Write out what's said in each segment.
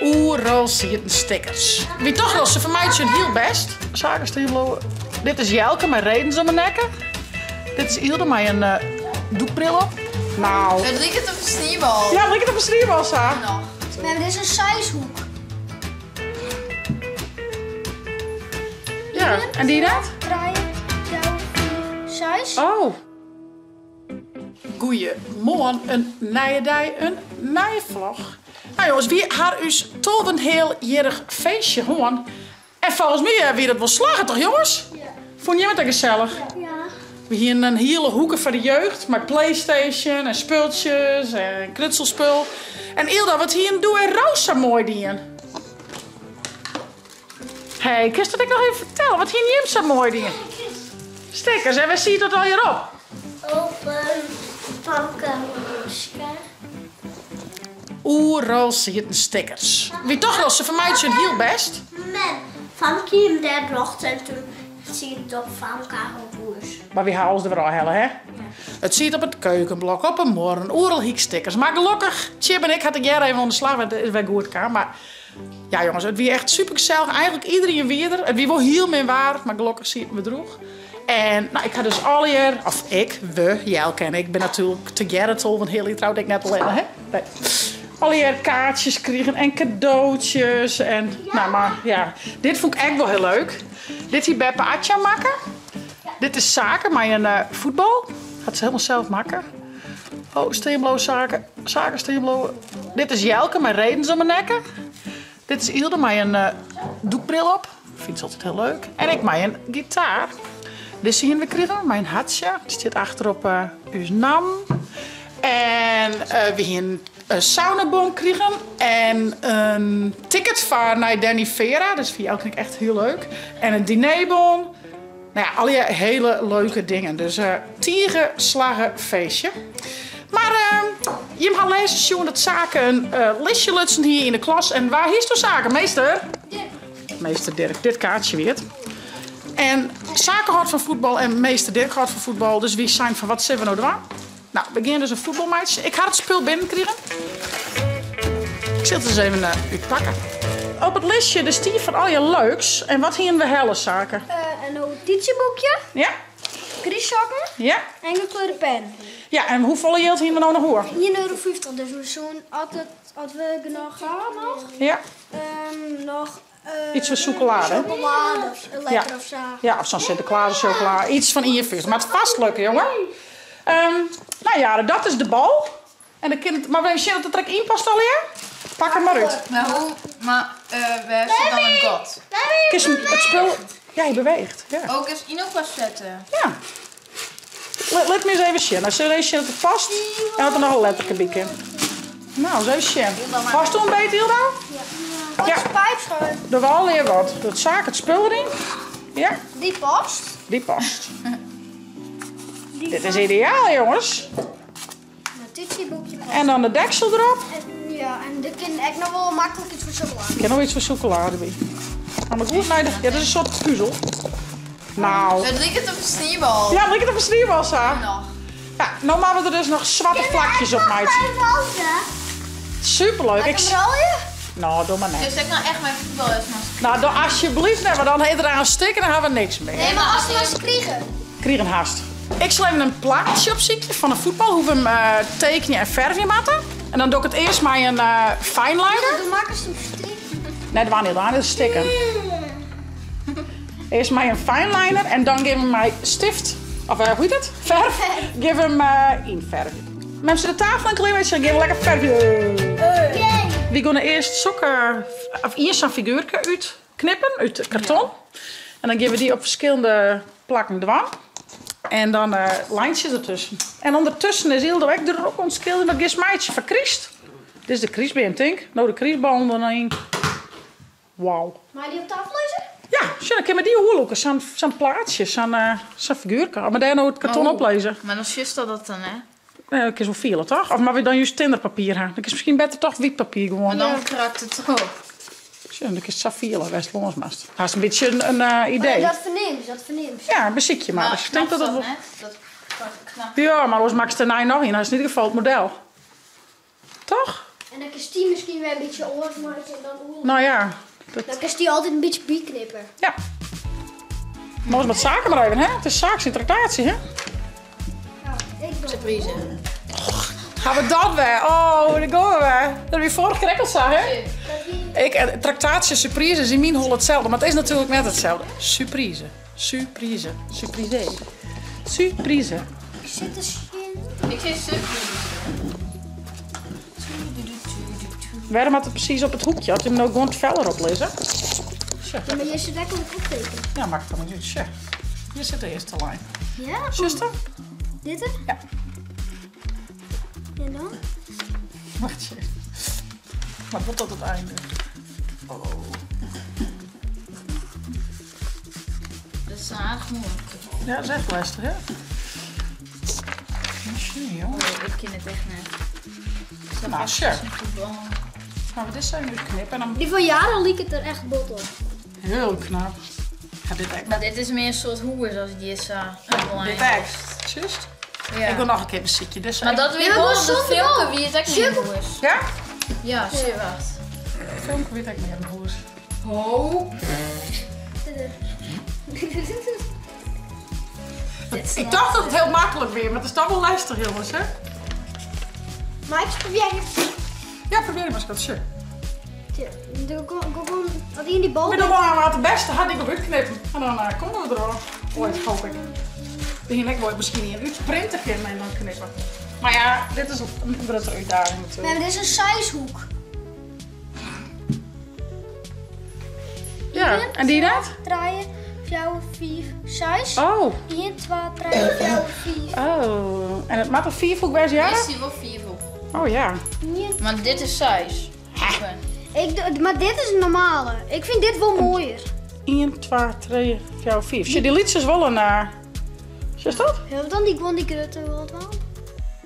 Oeral sieten stickers. Wie toch wol, se fermeitsje it hiel bêst. Saken stean bliuwe. Dit is Jelke mei redens om 'e nekke. Dit is Ylde mei in doekbril op. Nou. It liket op in sniebal. Ja, it liket op in sniebal sa. Noch. Mem, dit is in seishoek. Ja, en dy dat? 3, 4, 5, 6. Oh. Goeiemoarn, in nije dei, in nije vlog. Nou jongens, wy ha ús tolvenhealjierrich feestje hân. En folgens my wie dat wol slagge, toch jongens? Ja. Fûnen jimme it ek gesellich? Ja. We hienen in hiele hoeke foar de jeugd mei Playstation en spultsjes en knutselspul. En Ylda, wat hienen doe en Roos sa moai dien? Hey, kinst dat ek noch even fertelle? Wat hienen jim sa moai dien? Stickers, en wêr siet dat allegear op? Op in Famke Roeske. Oeral sieten stickers. Wie toch wol, se fermeitsje it hiel bêst. Mem, Famke hie him dêr brocht en toen siet it op Famke har hûs. Mar wy ha alles der wer ôfhelle, hè? It siet op it keukenblok, op 'e muorren, oeral hie ik stickers. Mar gelokkich, Tsjib en ik ha tegearre even oan de slach west, it is wer goed kaam. Mar ja jonges, it wie echt supergesellich. Eigenlik iederien wie der. It wie wol hiel min waar, mar gelokkich sieten we droech. En nou, ik ha dus allegear, of ik, we, Jelke en ik, bin natuerlik tegearre tolvenheal jier troud, ik net allinne, hè? Nee. Allegear kaartsjes krigen en kadootsjes en, nou mar ja, dit fûn ik ek wol hiel leuk. Dit hie beppe Atja makke. Dit is Sake mei in fuotbal. Hat se helemaal sels makke. Oh, stean bliuwe Sake. Sake stean bliuwe. Dit is Jelke mei redens om 'e nekke. Dit is Ylde mei in doekbril op. Fynt se altyd hiel leuk. En ik mei in gitaar. Dizze hiene we krigen mei in hartsje. Dy stiet achterop ús namme. En we hiene in saunabon krigen en in ticket foar nei Danny Vera. Dat fyn ik echt hiel leuk. En in dinerbon. Nou ja, allegear hele leuke dingen. Dus tige slagge feestje. Mar jim ha lêsten sjoen dat Sake in listje lutsen hie yn de klas. En wa hiest Sake? Meester? Dirk. Meester Dirk. Dit kaartsje wie it. En Sake hâldt fan fuotbal en meester Dirk hâldt fan fuotbal. Dus wy seinen fan wat sille we no dwaan? Nou, we gean dus in fuotbal meitsjen. Ik ha it spul binnen krigen. Ik sil it ris even útpakke. Op it listje der stie fan allegear leuks. En wat hienen we helle, Sake? In notitieboekje. Ja. Krystsokken. Ja. En gekleurde pen. Ja, en hoefolle jild hienen we no noch oer? Ien euro fyftich, dus we soenen altyd, as we genôch ha noch, Ja. noch Iets fan sûkelade. Chocolade of lekker of sa. Ja, of sa'n Sinteklaas-chocola. Iets fan 51. Moat fast lukke, jonge. Nou ja, dat is de bal. En dan kin it, mar we even sjen oft it der ek yn past allegear. Pak him mar út. Mar hoe, mar wêr sit dan in gat? Kinst him it spul, ja, hy beweecht. Ja. Oh, kinst yn elkoar sette. Ja. Lit my ris even sjen. Dan sille we even sjen oft it past en oft der noch in letterke by kin. Nou, ris even sjen. Past in beet, Ylda? Ja. Wat is pypschuim? Der wol allegear wat. Dat Sake it spul deryn. Ja. Dy past. Dy past. Dit is ideaal, jonges. Notitieboekje past. En dan de deksel derop. En, ja, en der kin ek noch wol maklik iets foar chocolade. Kin noch iets foar chocolade by. Mar goed nei de, ja, dat is in soart puzel. Nou. It liket op in sniebal. Ja, it liket op in sniebal sa. Noch. Ja, no moatte we der dus noch swarte flakjes op meitsje. Superleuk. Ik rolje? No, doch mar net. Dus ek no echt mei fuotbal is moatst Nou, doch alsjeblieft net, want dan ha er aan stik en dan ha we niks mear. Nee, mar ast moatst krigen. Krigen hast. Ik sil even in plaatsje opsykje fan in fuotbal, hoe we him tekenje en fervje moatte. En dan doch ik it earst mei in fineliner. Do makkest him stik. Net dwaan, Ylda, dit is stikken. Earst mei in fineliner en dan gean we mei stift, of hoe hjit it? Ferf. Gean we him ynfervje. Mem sil de tafel en klear meitsje, dan gean we lekker fervje. Wy geane earst sokke, of ien sa'n figuerke útknippen út karton. En dan gean we dy op ferskillende plakken dwaan. En dan lijntsjes dertusken. En ûndertusken is Yldo ek drok oan it skilderjen. Wat giest meitsjen foar kryst? Dit is de krystbeam, tink. No de krystballen der noch yn. Wauw. Mei dy op tafel lizze? Ja, sjoch, dan kinne we dy oerlûke. Sa'n sa'n plaatsje, sa'n sa'n figuerke. As we dêr no it karton op lizze. Mar dan sjochst dat dan net. Nee, dat kinst wol fiele, toch? Of moatte we dan júst tinner papier ha? Dan kinst miskien better toch wyt papier gewoan. Mar dan krakt it op. Sjoch, dan kinst sa fiele wêr'tst lâns moatst. Hast in bytsje in idee. Dat fernimst, dat fernimst. Ja, besykje mar. Mar Ik tink dat dat it wol. net? Dat knapt. Ja, mar oars makkest dêrnei noch ien. Dan hast yn ieder gefal it model. Toch? En dan kinst dy miskien wer in bytsje oars meitsje dan oer. No ja. Dat... Dan kinst dy altyd in bytsje byknippe. Ja. Moast wat saken mar even, hè? It is saak syn traktaasje, hè? Ja, ik doch. Surprise. Ha we dat wer? Oh, dêr gean we wer. Dat wie foarich kear ek al sa, hè? Ik, traktaasje en surprise is yn myn holle itselde, mar it is natuerlik net itselde. Surprise, surprise, surprise, surprise. Ik sit te sjen. Ik sis surprise. Wêrom moat it presys op it hoekje? As je him no gewoan feller op lizze. Ja, mar je sit ek al it opteken. Ja, makket dan net út. Sjoch, hjir sit de earste lijn. Ja? Sjochst dat? Dit er? Ja. En dan? Wacht even. Maar wol tot it einde. Oh. Dat is aardich muoilik. Ja, dat is echt lestich, hè? Tjonge, jonge. Oh, ik kin it echt net. Nou, sure. Gaan we dit even útknippe en dan... Die van Jaren liket der echt bot op. Hiel knap. Ga dit ek Maar dit is mear in soart hûs as dy sa. Dit ek. Juist. Ja. Ik wil noch in kear besykje. Dus Mar dat wie Ja, maar wol op dat zonder filmke bal. wie it ek mear in hûs. Ja? Ja, sjoch, wacht. Filmke wie it ek mear in hûs. Ho. Ik tocht dat it hiel maklik wie, mar it is toch wol lestich, jonges, hè? Mar ik probearje. Ja, probearje mar skat. Sjoch. Wat yn dy bal. We dogge wol wat it bêste hat ik op útknippen. En dan eh, komme we der al. Oait, hoop ik. We hiene ek wol miskien ien útprinte kinnen en dan knippe. Mar ja, dit is in gruttere útdaging natuerlik. Nee, dit is in seishoek. Ja, en dy dat? 3, 4, 5, 6. Oh. 1, 2, 3, 4, 5. Oh, en it moat in fiifhoek wêze, ja? Is dy wol fiifhoek. Oh ja. Mar dit is seis. Ik, mar dit is in normale. Ik fyn dit wol moaier. 1, 2, 3, 4, 5. Sjoch, dy lytse is wol in. Uh, Sjochst dat? Ja, dan dy gewoan dy grutte wol dwaan.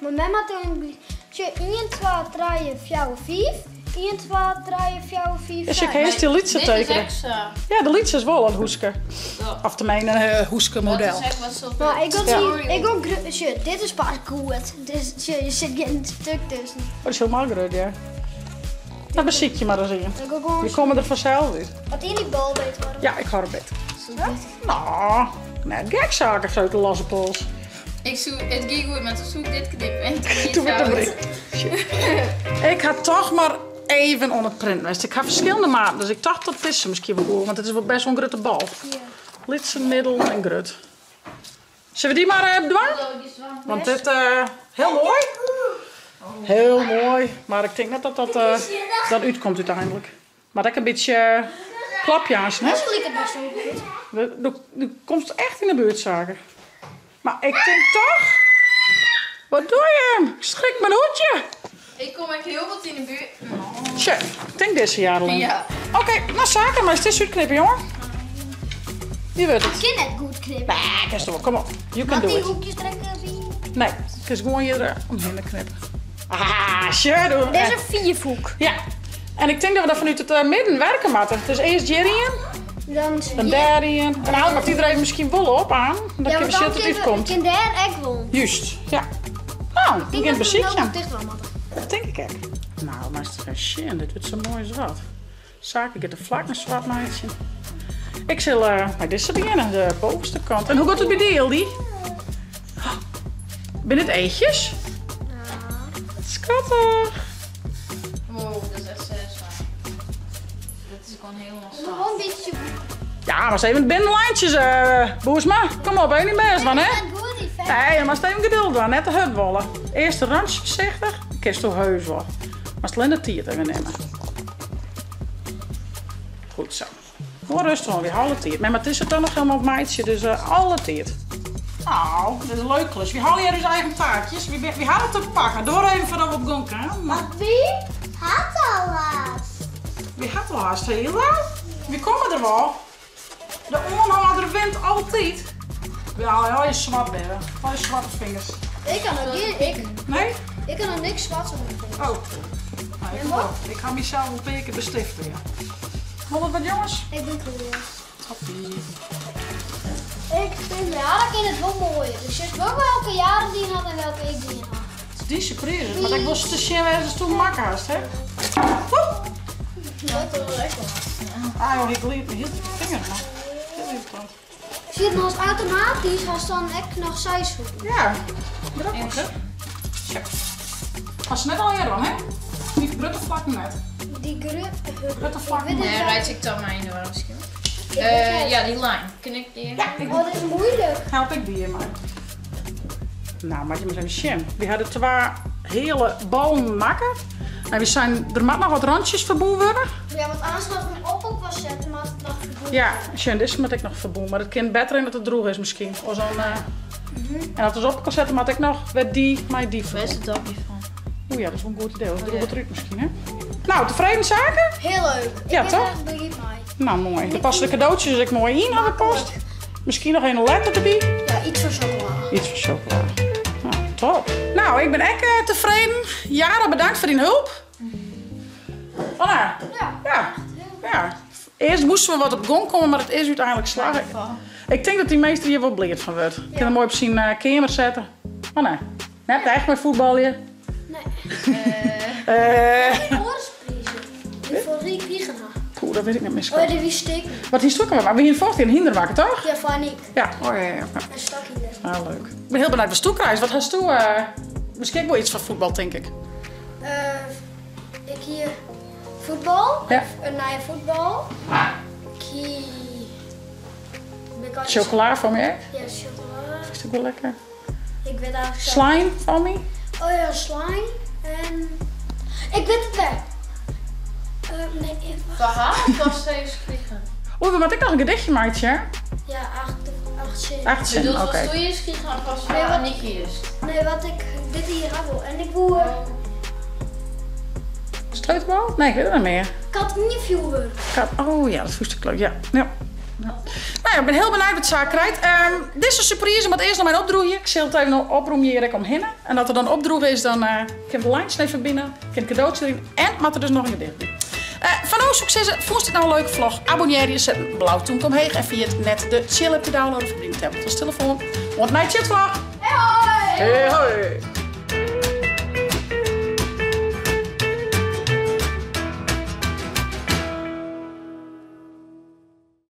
Mar men moat dan sjoch 1, 2, 3, 4, 5. 1, 2, 3, 4, 5, Ja, sjoch, ik ha earst dy lytse tekene. Ja, de lytse is wol in hûske. Of teminsten in hûske-model. Mar ik got ik got sjoch, dit is pas goed. Dit, sjoch, der sit gjin stik tusken. Oh, dat is hielendal grut, ja. Dan besykje mar ris ien. Je komme der fansels út. Wat yn dy bal beet hâlde? Ja, ik hâld it beet. No, net gek saken, zo de losse pols. Ik soe, it gie goed, mar toen soe ik dit knippe en toen wie Toen it wie it fout. Ik ha toch mar even oan it printen west. Ik ha ferskillende maten, dus ik tocht dat dizze miskien wol goed, want it is wol bêst wol in grutte bal. Lytse, middel en grut. Sille we dy mar even dwaan? Want dit, hiel moai. Hiel moai, mar ik tink net dat dat dan útkomt úteinlik. Moat ek in bytsje klopje aanst, hè? Dizze liket bêst wol goed. Do komst echt yn 'e buert, Sake. Mar ik tink toch... Wat doe je? Ik schrik mijn hoedje. Ik kom ek hiel wat yn 'e buert. Sjoch, ik tink dizze Jadelyn. Ja. Oké, no Sake, meist dizze útknippe, jonge. Dy wurdt it. Ik kin net goed knippe. Nee, kinst wol. Kom op. You can Moat do dy it. hoekjes der ek by? Nee, kinst gewoan hjir omhinne knippe. Ah, sjoch, doe. Dit is in fiifhoek. Ja. En ik tink dat we dat fanút it midden werke moatte. Dus earst hjir ien, Dan, dan dêr ien. En dan moat dy der even miskien wol op aan. Dan ja, kinne we want sjen dan dat it kin we útkomt. kin dêr ek wol. Juist, ja. No, we Ik gean denk dat we besykjen. no ticht dwaan moatte. Dat tink ik ek. No, moatst ris sjen, dit wurdt sa moai as wat. Sake giet de flakken swart meitsjen. Ik sil mei dizze begjinne, de bovenste kant. En hoe giet it by dy, Hildy? Binne it eachjes? Skattich. Wow, dat is echt satisfying. Dat is gewoan hielendal Nog wel swart. in bytsje. Ja, mar even binnenlijntjes, Boersma. Kom op, even dyn bêst dwaan, hè? Goed, die vet. Nee, je moatst even geduld dwaan, net te hurd wolle. Earst de rantsjes foarsichtich, dan kinsto heus wol. Moatst allinne de tiid even nimme. Goed zo. Gewoan rêstich oan, wy ha alle tiid. Mem moat dizze dan noch hielendal meitsje, dus alle tiid. Nou, dit is in leuk klus. Wy hawwe hjir ús eigen taakjes. Wy hawwe it te pakken. Doar even foardat we op gong kamen. Mar wy hat al haast. Wy hat al haast, Hilda? Wy komme der wol. De oanhâlder wint altyd. Ja, allegear swart binne. Allegear swarte fingers. Ik ha noch gjin, ik, Nee? ik ha noch niks swarts op myn fingers. Oh. Nou, ik wol. Ik ha mysels in pear kear bestifte, ja. Wol it wat jonges? Ik bin klear. Toppie. Ik fyn ja, ik kin it wol moaier. Dus sjochst wol welke Jaren dien hat en welke ik dien ha. Dy surprise, mar ik wol te sjen wêze ast toen makke hast, hè? Dat wil ik wel. Ah joh, ik glied me hiel de vinger, man. Heel irritant. Zie je, als automatisch hast dan ek noch seis hoeken. Ja, grappig hè? Tja. Hast net al eerder hè? Die grutte vlakken net. Die grutte Grutte vlakken. Nee, rijd ik dan maar in de war misschien. Ja, die lijn. Kun ik die? Ja, ik Oh, dat is moeilijk. help ik die maar. Nou, moet je maar eens even zien. We hadden twee hele ballen makken. En we zijn, er mag nog wat randjes verboen worden. Ja, want anders had ik hem op ook wel zetten, maar het nog verbonden. Ja, Sjen, dit moet ik nog verboen. Maar het kind beter in dat het droeg is misschien. Of zo'n, En dat is op kan zetten, maar ik nog werd die, maar die Waar verboen. is het dopje van? Oeh ja, dat is wel een goed idee. Dat droeg het eruit misschien, hè? Nou, tevreden zaken? Heel leuk. Ja, ik ben toch? er echt blij mee. Nou, mooi. Er passen de cadeautjes dus ik mooi in aan de post. Misschien nog een letter erbij. Ja, iets van chocola. Iets van chocola. Nou, top. Nou, ik ben echt tevreden. Jara, bedankt voor die hulp. Anna. Ja. Ja. Ja. Eerst moesten we wat op gong komen, maar het is uiteindelijk slagen. Ik denk dat die meester hier wel blij van wordt. Ik kan hem mooi op zijn kamer zetten. Anna, net echt met voetbalje. Nee. Eh Oorsprijzen. Die voor Riek Wiegena. Poeh, dat weet ik niet meer. Oh, schat. die wie steek. Wat hier stokken we? Maar we hier vocht in Hinderwakker, toch? Ja, van ik. Ja. Oh ja, ja, ja. En stak hier. Ah, leuk. Ik ben heel benieuwd wat toekrijgt. Wat hast du? Misschien wel iets van voetbal, denk ik. Ik hier voetbal. Ja. Een nieuwe voetbal. Ik hier... Ben ik al- Chocola voor mij. Ja, chocola. Is ook wel lekker. Ik weet eigenlijk zelf- Slime van mij. Oh ja, slime. En... Ik weet het wel. Nee, ik... Verhaal of was ze vliegen? Oeh, we moeten ik nog een gedichtje maken, hè? Ja, acht zin. 8 zin, Bedoel, oké. was toen je vliegen of was Nee, wat- Annieke is? Nee, wat ik dit hier heb. En ik wil... Sleutelbal? Nee, ik weet het niet meer. Kat niet vuur. Oh ja, dat voest ik leuk. Ja. Ja. Ja. Nou ja, ik ben heel benieuwd wat zaak krijgt. Dit is een surprise, maar eerst nog mijn opdroegen. Ik zal het even nog oproemen hier om hinnen. En dat er dan opdroegen is, dan kan ik de lijntjes even binnen. Ik kan het cadeautje erin. En maar er dus nog een gedicht bij. Van ons succes. Vond je dit nou een leuke vlog? Abonneer je, zet een blauw toon omheen. En via het net de chill app te downloaden voor die tablet of telefoon. Want mijn chill vlog. Hey, hoi! Hey, hoi!